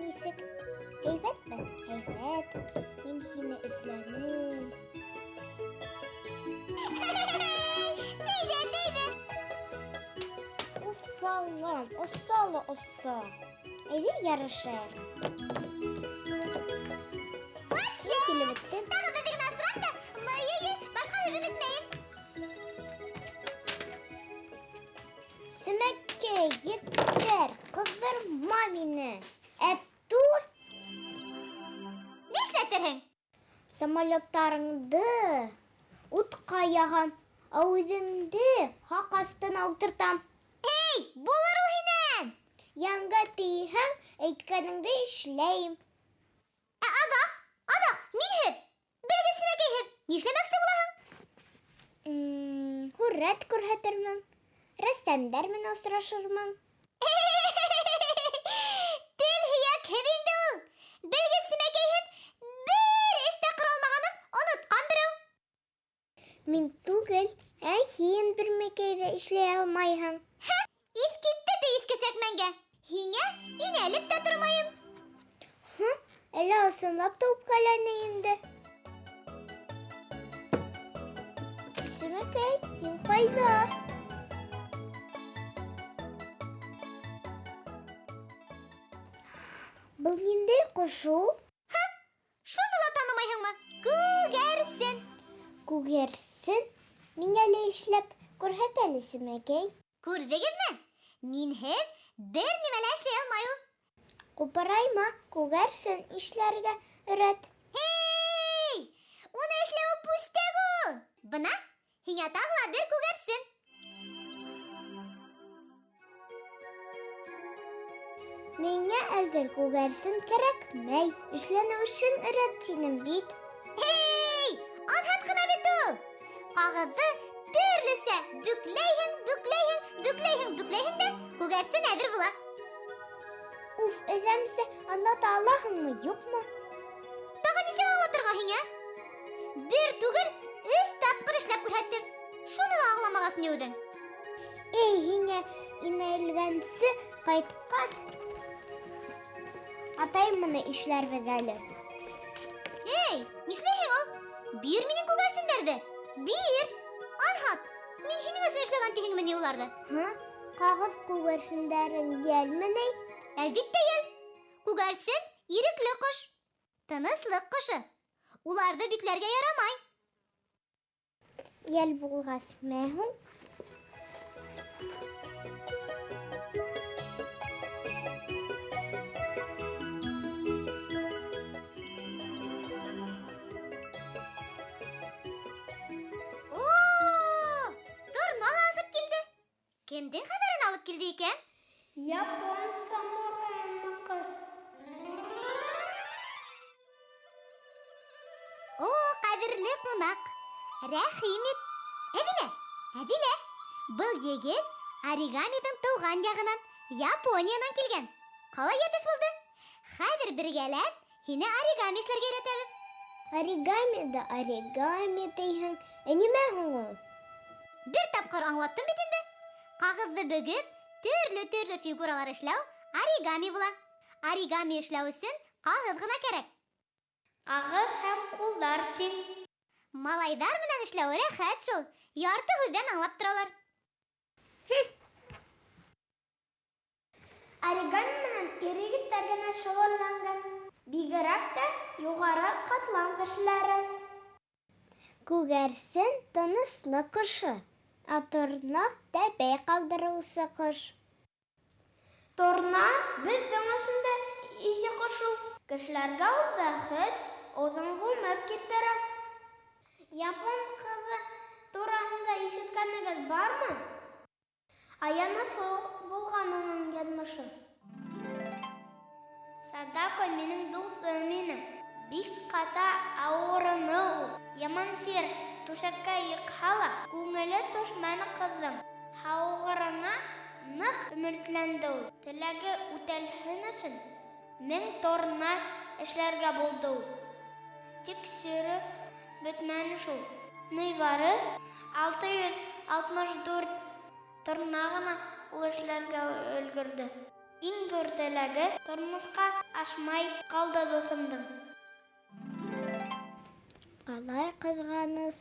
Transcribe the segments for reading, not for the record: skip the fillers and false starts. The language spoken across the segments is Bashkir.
нисек? Һәйбәтме? Һәйбәт. Мин һине эҙләнем. Тейҙе, тейҙе. Уф, Аллам, оса ла оса. Әйҙә ярышайыҡ. Батша! Килеп еттем. Тағы бер генә осрап та, йе, башҡа һөжүм итмәйем. Семәкәй, етер, ҡыҙҙырма мине. Ә тур Ни эшләтерһең? самолеттарыңды утҡа яғам, ә үҙеңде һаҡ аҫтына ултыртам. Эй, булыр ул һинән! Янға тейһәң, әйткәнеңде эшләйем. Ә аҙаҡ, аҙаҡ, минһеҙ, белгес Семәкәйһеҙ нишләмәксе булаһың? Һүрәт күрһәтермен, рәссамдар менән осрашырмын. Тел һөйәкһеҙ инде ул. Белгес Семәкәйһеҙ бер эш тә ҡыла алмағанын онотҡан берәү. Мин түгел, ә һин бер нәмәкәй ҙә эшләй алмайһың. Иҫ китте ти иҫке сәкмәнгә. Һиңә инәлеп тә тормайым. Һы, әллә ысынлап та үпкәләне инде. Семәкәй, һин ҡайҙа? Был ниндәй ҡош ул? Шуны ла танымайһыңмы? Күгәрсен. Күгәрсен? Миңә лә эшләп күрһәт әле, Семәкәй. Күрҙегеҙме? Минһеҙ бер нимә лә эшләй алмай ул. Ҡупырайма, күгәрсен эшләргә өйрәт. Һей! Уны эшләүе пустяк ул. Бына, һиңә тағы ла бер күгәрсен. Миңә әҙер күгәрсен кәрәкмәй. Эшләнеү өсөн өйрәт тинем бит. Һей! Анһат ҡына бит ул. Ҡағыҙҙы төрлөсә бөкләйһең, бөкләйһең, бөкләйһең, бөкләйһең дә күгәрсен әҙер була. Уф, әҙәмсә аңлата алаһыңмы, юҡмы? Тағы нисә аңлатырға һиңә? Бер түгел, өс тапҡыр эшләп күрһәттем. Шуны ла аңламағас ни үҙең? Эй, һиңә инәлгәнсе ҡайтҡас, атайым менән эшләрбеҙ әле. Эй, нишләйһең ул? Бир минең күгәрсендәрҙе. Бир. Анһат. Мин һинең өсөн эшләгән тиһеңме ни уларҙы? Һы? Ҡағыҙ күгәрсендәрең йәлме ни? Әлбиттә йәл. Күгәрсен ирекле ҡош. Тыныслыҡ ҡошо. Уларҙы бикләргә ярамай. Йәл булғас, мә һуң? О, торна ла асып килде. Кемдең хәбәрен алып килде икән? Япон самурайыныҡы. О, ҡәҙерле ҡунаҡ, рәхим ит. Әҙилә, Әҙилә, был егет оригамиҙың тыуған яғынан, Япониянан килгән. Ҡалай йәтеш булды? Хәҙер бергәләп һине оригами эшләргә өйрәтәбеҙ. Оригами ҙа оригами тиһең. Ә нимә һуң ул? Бер тапҡыр аңлаттым бит инде. Ҡағыҙҙы бөгөп, төрлө-төрлө фигуралар эшләү оригами була. Оригами эшләү өсөн ҡағыҙ ғына кәрәк. Ҡағыҙ һәм ҡулдар тиң. Малайҙар менән эшләү рәхәт шул. Ярты һүҙҙән аңлап торалар. Оригами менән ир-егеттәр генә шөғөлләнгән. Бигерәк тә юғары ҡатлам кешеләре. Күгәрсен тыныслыҡ ҡошо, ә торна тәпәй ҡалдырыусы ҡош. Торна беҙҙең өсөн дә изге ҡош ул. Кешеләргә ул бәхет, оҙон ғүмер килтерә. Япон ҡыҙы тураһында ишеткәнегеҙ бармы? Аяныслы булған уның яҙмышы. Садако минең дуҫым ине. Бик ҡаты ауырыны ул. Яман сир түшәккә йыҡһа ла, күңеле төшмәне ҡыҙҙың. Һауығырына ныҡ өмөтләнде ул. Теләге үтәлһен өсөн 1000 торна эшләргә булды ул. Тик сире бөтмәне шул. Ни бары 664 торна ғына ул эшләргә өлгөрҙө. Иң ҙур теләге тормошҡа ашмай ҡалды дуҫымдың. Ҡалай ҡыҙғаныс.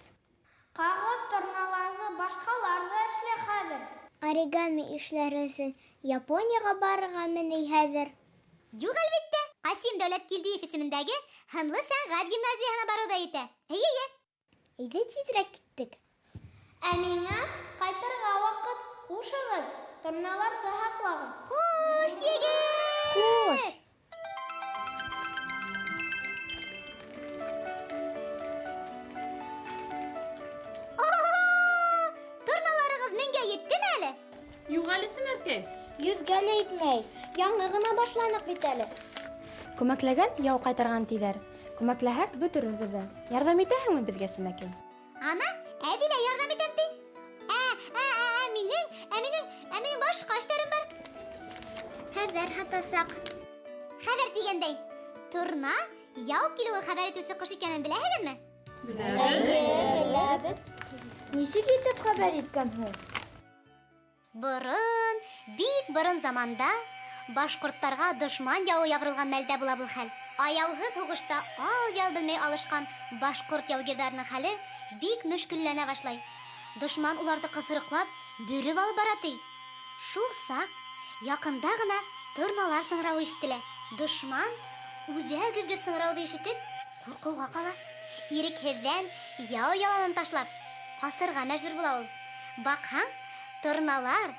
Ҡағыҙ торналарҙы башҡалар ҙа эшләй хәҙер. Оригами эшләр өсөн Японияға барырғамы ни хәҙер? Юҡ, әлбиттә. Ҡасим Дәүләткилдиев исемендәге һынлы сәнғәт гимназияһына барыу ҙа етә. Эйе, эйе. Әйҙә тиҙерәк киттек. Ә миңә ҡайтырға ваҡыт. Хушығыҙ, торналарҙы һаҡлағыҙ. Хуш, егет! Хуш! Торналарығыҙ меңгә еттеме әле? Юҡ әле, Сәмәркәй. Йөҙгә лә етмәй. Яңы ғына башланыҡ бит әле. Күмәкләгән яу ҡайтарған тиҙәр. Күмәкләһәк бөтөрөрбөҙ ҙә. Ярҙам итәһеңме беҙгә, Сәмәкәй? Ана, Әҙилә ярҙам итәм ти. Ә минең башҡа эштәрем бар. Хәбәр һатасаҡ. Хәбәр тигәндәй, торна яу килеүен хәбәр итеүсе ҡош икәнен беләһегеҙме? Беләбеҙ. Нисек итеп хәбәр иткән һуң? Борон, бик борон заманда башҡорттарға дошман яуы ябырылған мәлдә була был хәл. Аяуһыҙ һуғышта ал-ял белмәй алышҡан башҡорт яугирҙәренең хәле бик мөшкөлләнә башлай. Дошман уларҙы ҡыҫырыҡлап, бөрөп алып бара ти. Шул саҡ яҡында ғына торналар сыңрауы ишетелә. Дошман үҙәк өҙгөс сыңрауҙы ишетеп, ҡурҡыуға ҡала. Ирекһеҙҙән яу яланын ташлап, ҡасырға мәжбүр була ул. Баҡһаң, торналар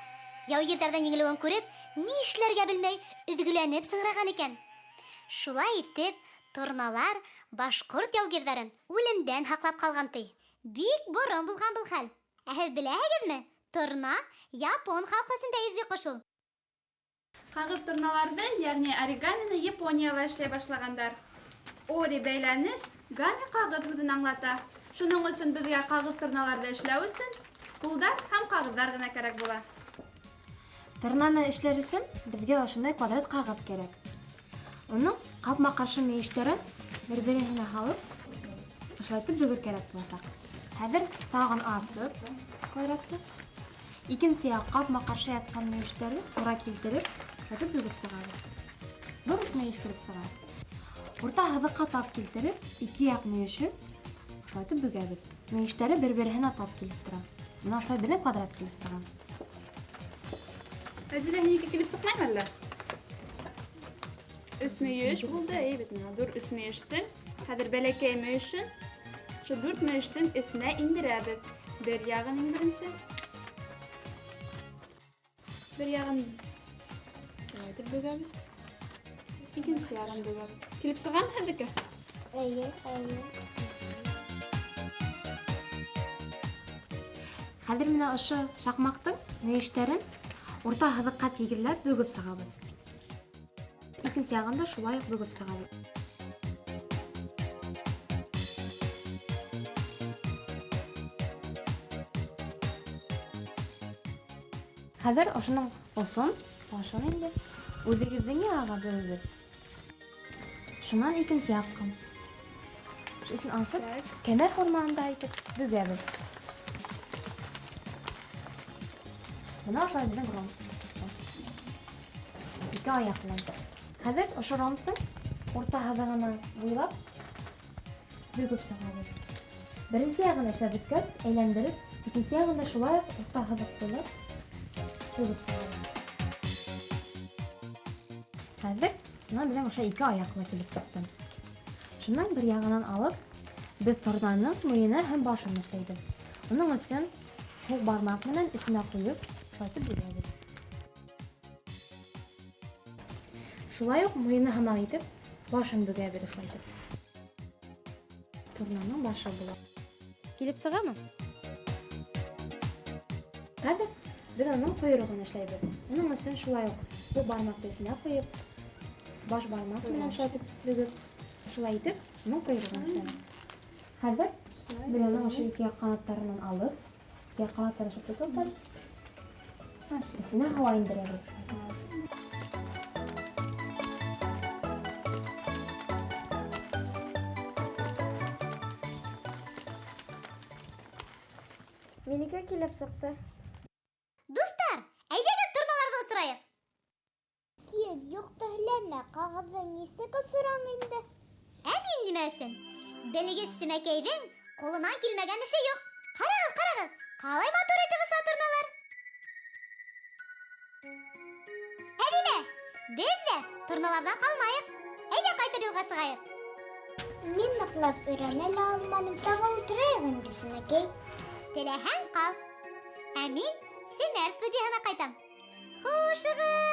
яугирҙәрҙең еңелеүен күреп, ни эшләргә белмәй, өҙгөләнеп сыңраған икән. Шулай итеп, торналар башҡорт яугирҙәрен үлемдән һаҡлап ҡалған ти. Бик борон булған был хәл. Ә һеҙ беләһегеҙме? Торна япон халҡы өсөн дә изге ҡош ул. Ҡағыҙ торналарҙы, йәғни оригамины Японияла эшләй башлағандар. Ори бәйләнеш, гами ҡағыҙ һүҙен аңлата. Шуның өсөн беҙгә ҡағыҙ торналарҙы эшләү өсөн ҡулдар һәм ҡағыҙҙар ғына кәрәк була. Торнаны эшләр өсөн беҙгә ошондай квадрат ҡағыҙ кәрәк. Уның ҡапма-ҡаршы мөйөштәрен бер-береһенә һалып, ошолайтып бөгөр кәрәк буласаҡ. Хәҙер тағын асып квадратты икенсе яҡ ҡапма-ҡаршы ятҡан мөйөштәрҙе тура килтереп, ятып бөгөп сығабыҙ. Бер ос мөйөш килеп сыға. Урта һыҙыҡҡа тап килтереп, ике яҡ мөйөшөн ошолайтып бөгәбеҙ. Мөйөштәре бер-береһенә тап килеп тора. Бына ошолай беҙҙең квадрат килеп сыға. Әҙилә, һинеке килеп сыҡмаймы әллә? Өс мөйөш булды, әйе бит, мына ҙур өс мөйөштөң, хәҙер бәләкәй мөйөшөн ошо дүрт мөйөштөң эсенә индерәбеҙ. Бер яғын иң беренсе. Бер яғын шулай итеп бөгәбеҙ. Икенсе яғын бөгәбеҙ. Килеп сығамы һеҙҙеке? Эйе, эйе. Хәҙер менә ошо шаҡмаҡтың мөйөштәрен урта һыҙыҡҡа тигеҙләп бөгөп сығабыҙ. Икенсе яғын да шулай уҡ бөгөп сығабыҙ. Хәҙер ошоноң осон, башын инде үҙегеҙҙең яғға бөгөбөҙ. Шунан икенсе яҡҡа. Эсен асып, кәмә формаһында итеп бөгәбеҙ. Бына ошолай беҙҙең ромб. Ике аяҡ менән. Хәҙер ошо ромбтың урта һыҙығына буйлап бөгөп сығабыҙ. Беренсе яғын эшләп бөткәс, әйләндереп, икенсе яғын да шулай уҡ урта һыҙыҡ буйлап бөгөп сығабыҙ. Хәҙер бына беҙҙең ошо ике аяҡлы килеп сыҡты. Шуның бер яғынан алып, беҙ торнаның муйыны һәм башын эшләйбеҙ. Уның өсөн һуҡ бармаҡ менән эсенә ҡуйып, шулайтып бөгәбеҙ. Шулай уҡ муйыны һымаҡ итеп, башын бөгәбеҙ ошолайтып. Торнаның башы була. Килеп сығамы? Хәҙер беҙ уның ҡойроғон эшләйбеҙ. Уның өсөн шулай уҡ һуҡ бармаҡты эсенә ҡуйып, баш бармаҡ менән шулайтып бөгөп, шулай итеп уның ҡойроғон эшләйбеҙ. Хәҙер беҙ уның ошо ике яҡ ҡанаттарынан алып, ике яҡ ҡанаттарын шулай тотоп, эсенә һауа индерәбеҙ. Минеке килеп сыҡты. Дуҫтар, әйҙәгеҙ торналарҙы осрайыҡ. Нисек осораң инде? Ә мин нимә өсөн? Белегеҙ Семәкәйҙең ҡулынан килмәгән эше юҡ. Ҡарағыҙ, ҡарағыҙ, ҡалай матур итеп оса торналар. Әҙилә, беҙ ҙә торналарҙан ҡалмайыҡ. Әйҙә ҡайтыр юлға сығайыҡ. Мин ныҡлап өйрәнә лә алманым, тағы ултырайыҡ инде, Семәкәй. Теләһәң ҡал. Ә мин Семәр студияһына ҡайтам. Хушығыҙ!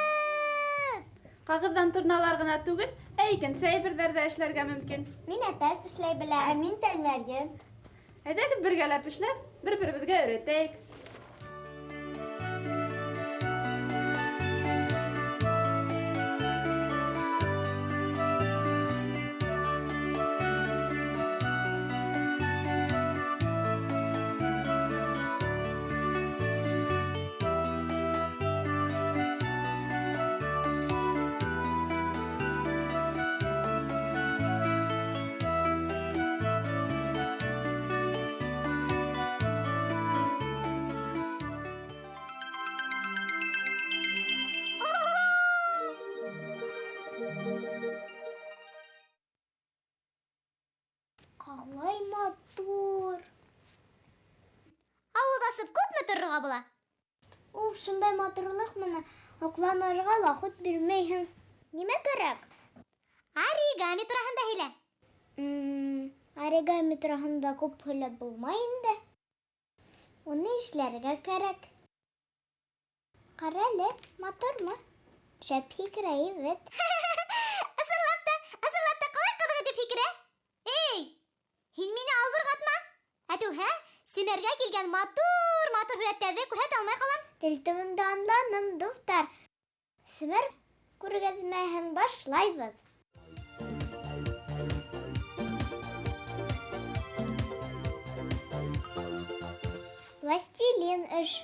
Ҡағыҙҙан торналар ғына түгел, ә икенсе әйберҙәр ҙә эшләргә мөмкин. Мин әтәс эшләй беләм, ә мин тәлмәрйен. Әйҙәгеҙ бергәләп эшләп, бер-беребеҙгә өйрәтәйек. Ҡалай матур. Ауыҙ асып күпме торорға була? Уф, шундай матурлыҡ менән һоҡланырға ла хут бирмәйһең. Нимә кәрәк? Оригами тураһында һөйлә. Оригами тураһында күп һөйләп булмай инде. Уны эшләргә кәрәк. Ҡара әле, матурмы? Шәп һикерә бит. Ысынлап та, ысынлап та ҡалай ҡыҙыҡ итеп һикерә. Эй, һин мине албырғатма. Әтүһә, Семәргә килгән матур-матур һүрәттәрҙе күрһәтә алмай ҡалам. Тел төбөңдө аңланым, дуҫтар. Семәр күргәҙмәһен башлайбыҙ. Пластилин эш.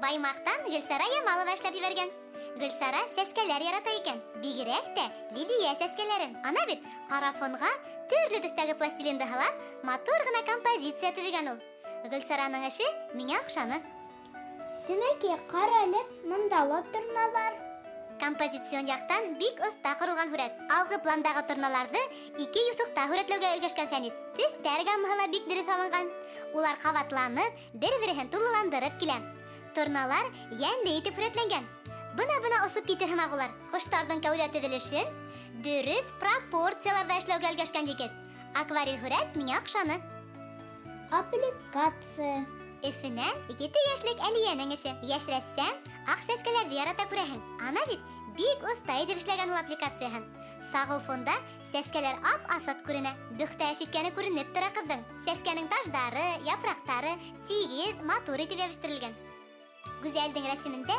Баймаҡтан Гөлсара Ямалова эшләп ебәргән. Гөлсара сәскәләр ярата икән. Бигерәк тә лилия сәскәләрен. Ана бит ҡара фонға төрлө төҫтәге пластилинды һалап, матур ғына композиция төҙөгән ул. Гөлсараның эше миңә оҡшаны. Семәкәй, ҡара әле, мында ла торналар. Композицион яҡтан бик оҫта ҡоролған һүрәт. Алғы пландағы торналарҙы ике юҫыҡта һүрәтләүгә өлгәшкән Фәнис. Төҫтәр гаммаһы ла бик дөрөҫ алынған. Улар ҡабатланып, бер-береһен тулыландырып килә. Торналар йәнле итеп һүрәтләнгән. Бына-бына осоп китер һымаҡ улар. Ҡоштарҙың кәүҙә төҙөлөшөн дөрөҫ пропорцияларҙа эшләүгә өлгәшкән егет. Акварель һүрәт миңә оҡшаны. Аппликация. Өфөнән 7 йәшлек Әлиәнең эше. Йәш рәссам аҡ сәскәләрҙе ярата күрәһең. Ана бит бик оҫта итеп эшләгән ул аппликацияһын. Сағыу фонда сәскәләр ап-асыҡ күренә. Бөхтә эш иткәне күренеп тора ҡыҙҙың. Сәскәнең таждары, япраҡтары тигеҙ, матур итеп йәбештерелгән. Гүзәлдең рәсемендә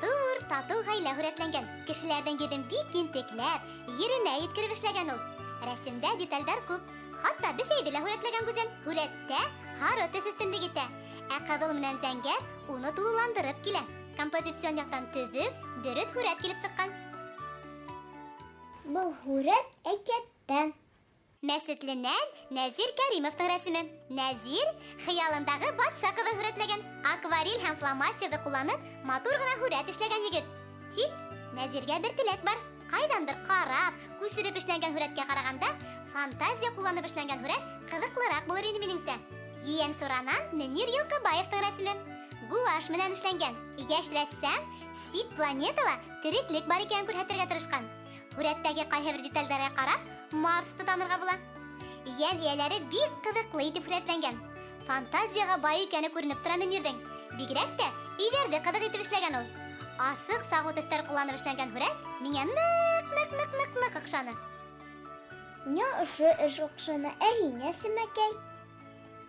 ҙур татыу ғаилә һүрәтләнгән. Кешеләрҙең йөҙөн бик ентекләп, еренә еткереп эшләгән ул. Рәсемдә детальдар күп. Хатта бесәйҙе лә һүрәтләгән Гүзәл. Һүрәттә һары төҫ өҫтөнлөк итә. Ә ҡыҙыл менән зәңгәр уны тулыландырып килә. Композицион яҡтан төҙөк, дөрөҫ һүрәт килеп сыҡҡан. Был һүрәт әкиәттән. Мәсетленән Нәзир Кәримовтың рәсеме. Нәзир хыялындағы батша ҡыҙын һүрәтләгән. Акварель һәм фломастерҙы ҡулланып, матур ғына һүрәт эшләгән егет. Тик Нәзиргә бер теләк бар. Ҡайҙандыр ҡарап, күсереп эшләнгән һүрәткә ҡарағанда, фантазия ҡулланып эшләнгән һүрәт ҡыҙыҡлыраҡ булыр ине минеңсә. Ейәнсуранан Мөнир Йылҡыбаевтың рәсеме. Гуашь менән эшләнгән. Йәш рәссам сит планетала тереклек бар икәнен күрһәтергә тырышҡан. Һүрәттәге ҡайһы бер детальдәргә ҡарап, Марсты танырға була. Йән эйәләре бик ҡыҙыҡлы итеп һүрәтләнгән. Фантазияға бай икәне күренеп тора Мөнирҙең. Бигерәк тә өйҙәрҙе ҡыҙыҡ итеп эшләгән ул. Асыҡ сағыу төҫтәр ҡулланып эшләнгән һүрәт миңә ныҡ-ныҡ-ныҡ-ныҡ оҡшаны. Миңә ошо эш оҡшаны, ә һиңә, Семәкәй?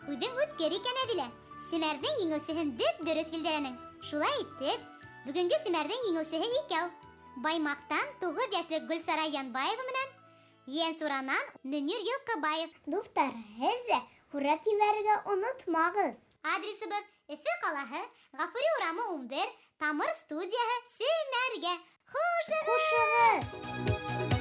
Үҙең үткер икән, Әҙилә. Семәрҙең еңеүсеһен дөп-дөрөҫ билдәләнең. Шулай итеп, бөгөнгө Семәрҙең еңеүсеһе икәү. Баймаҡтан 9 йәшлек Гөлсара Янбаева менән Ейәнсуранан Мөнир Йылҡыбаев. Дуҫтар, һеҙ ҙә һүрәт ебәрергә онотмағыҙ. Адресыбыҙ Өфө ҡалаһы, Ғафури урамы 11, Тамыр студияһы, Семәргә. Хушығыҙ! Хушығыҙ!